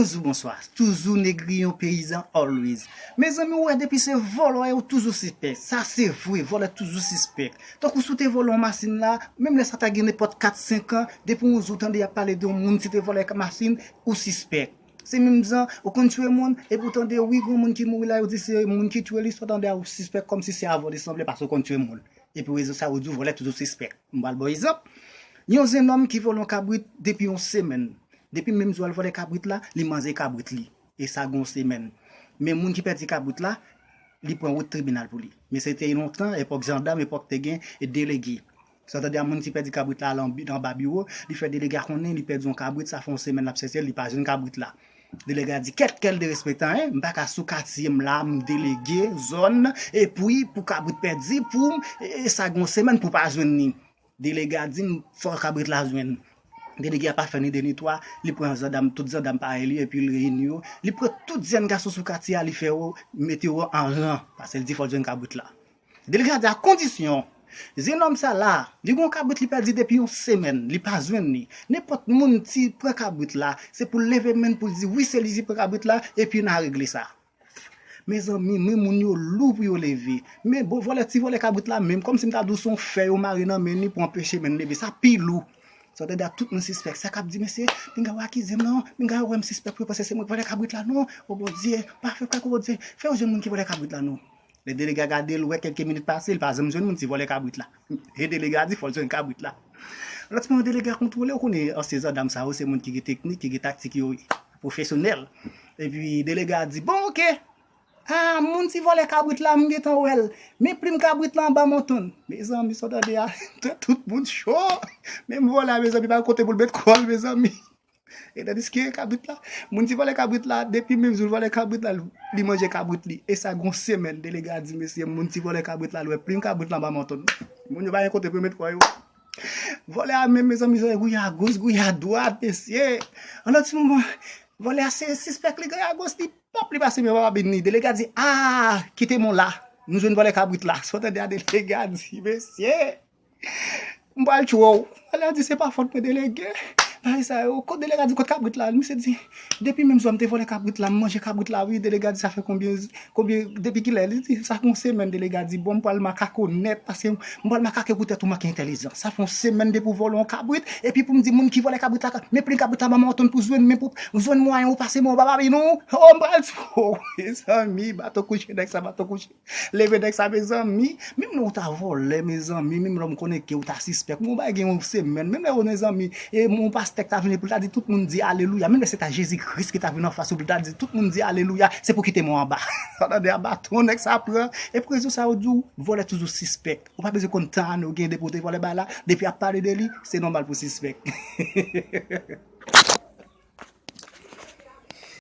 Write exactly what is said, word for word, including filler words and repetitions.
Bonjou, bonswa. Toujou Negriyon peyizan always. Mezanmi, ou wè depi se vòlè ou toujou sispèk. Sa se vre, vòlè toujou sispèk. Tankou si w te vòlè yon masin la, menm lè sa ta gen nenpòt kat, senk an, depi yon jou w tande y ap pale de yon moun si te vòlè masin, ou sispèk. Se menm jan, ou konn tchwe moun, epi w tande wi, gen moun ki mouri la, yo di se moun ki tchwe li, sa w tande a, ou sispèk kòmsi se avè w li sanble paske w konn tchwe moun. Epi rezo sa yo di w vòlè toujou sispèk. M pral ba w egzanp. Yon jennonm ki vòlè yon kabrit depi yon semèn. Depi menm jou a l vòlè kabrit la, li manje kabrit li. E sa gen yon semèn. Men moun ki pèdi kabrit la, li pran wout tribinal pou li. Men se te lontan, epòk jandam, epòk te gen delege. Sa w tande a moun ki pèdi kabrit la al anba biwo, li fè delege a konnen li pèdi yon kabrit, sa fè yon semèn l ap chèche l, li pa jwenn kabrit la. Delege a di, kèt kèl derespektan, en, m pa ka sou katye m la, m delege zòn, epi pou kabrit pèdi, pou m, e, e sa gen yon semèn pou pa jwenn li. Delege a di m, fò kabrit la jwenn. Delege a pa fè ni de ni twa, li pran zandam, tout zandam parèy li, epi l reyini yo. Li pran tout jèn gason sou katye a, li fè yo, mete yo an ran, paske l di fò l jwenn kabrit la. Delege a di a kondisyon, jennonm sa la, li gen yon kabrit li pèdi depi yon semèn, li pa jwenn li. Nenpòt moun ti pran kabrit la, se pou l leve men l pou l di wi se li ki pran kabrit la, epi n a regle sa. Mezanmi, men moun yo lou pou yo leve. Men bon, vòlè, ti vòlè kabrit la menm, kòmsi m ta di w se yon fè yo mare nan men li pou anpeche men l leve. Sa pi lou. Sa w tande a tout moun sispèk. Sa k ap di, mesye, pinga yo akize m non, pinga yo wè m sispèk pou yo panse se mwen ki vòlè kabrit la non. O Bondye, pa fè kwè ke Bondye, fè yo jwenn moun ki vòlè kabrit la non. Lè delege a gade l, wè kèlke minit pase, li pa janm jwenn moun ki vòlè kabrit la. E delege a di fò l jwenn kabrit la. Lòt moman delege a kontwole, ou konnen ansyen zandam sa yo, se moun ki gen teknik, ki gen taktik yo pwofesyonèl. Epi delege a di, bon, oke, a, moun ki vòlè kabrit la, m gentan wè l. Men plim kabrit la anba manton l. Mezanmi, sa w tande a, tout moun cho. Menm vòlè a, mezanmi, pa gen kote pou l met kò l, mezanmi. E tandiske kabrit la, moun ki vòlè kabrit la, depi menm jou l vòlè kabrit la, li manje kabrit li. E sa gon semèn, delege a di, mesye, moun ki vòlè kabrit la, l wè plim kabrit la anba manton l. Moun yo pa gen kote pou yo met kò yo. Vòlè a menm, mezanmi, gouye a goch, gouye a dwat, mesye. An lòt ti moman, vòlè a se sispèk li gouye a goch, li pap li pase men pa bini. Delege a di, a, kite m la, m jwenn vòlè kabrit la. Sa w tande a delege a di, mesye. M pral tchwe w. Vòlè a di, se pa fòt mwen, delege. Bagay sa yo. Kot delege a di, kot kabrit la? Misye di, depi menm jou a m te vòlè kabrit la, m manje kabrit la, wi. Delege a di, sa fè konbyen, konbyen, depi kilè? Li di, sa fè yon semèn, delege a di, bon, m pral makake w nèt, paske m pral makake w pou tèt ou manke entèlijans. Sa fè yon semèn depi w vòlè yon kabrit, epi pou m di moun ki vòlè kabrit la, men plim kabrit la ban m antann pou jwenn, men pou jwenn mwayen ou pase mwen, ou pa pa non. O, m pral tchwe w. Mezanmi, baton kouche, nèg sa, baton kouche. Leve nèg sa, mezanmi. Menm lè ou ta vòlè, mezanmi, menm lè m konnen ke ou ta sispèk. Bon, bagay gen yon semèn. Menm lè ou, mezanmi, e yon pastè ki ta vini pou l ta di tout moun di alelouya. Menm lè se ta Jezi Kris ki ta vin anfas ou pou l ta di tout moun di alelouya, se pou kite mwen anba. Sa tande a baton nèg sa pran. E pou rezon sa yo di w, vòlè toujou sispèk. Ou pa bezwen konn tan ane ou gen depi ou te vòlè bagay la. Depi y ap pale de li, se nòmal pou sispèk.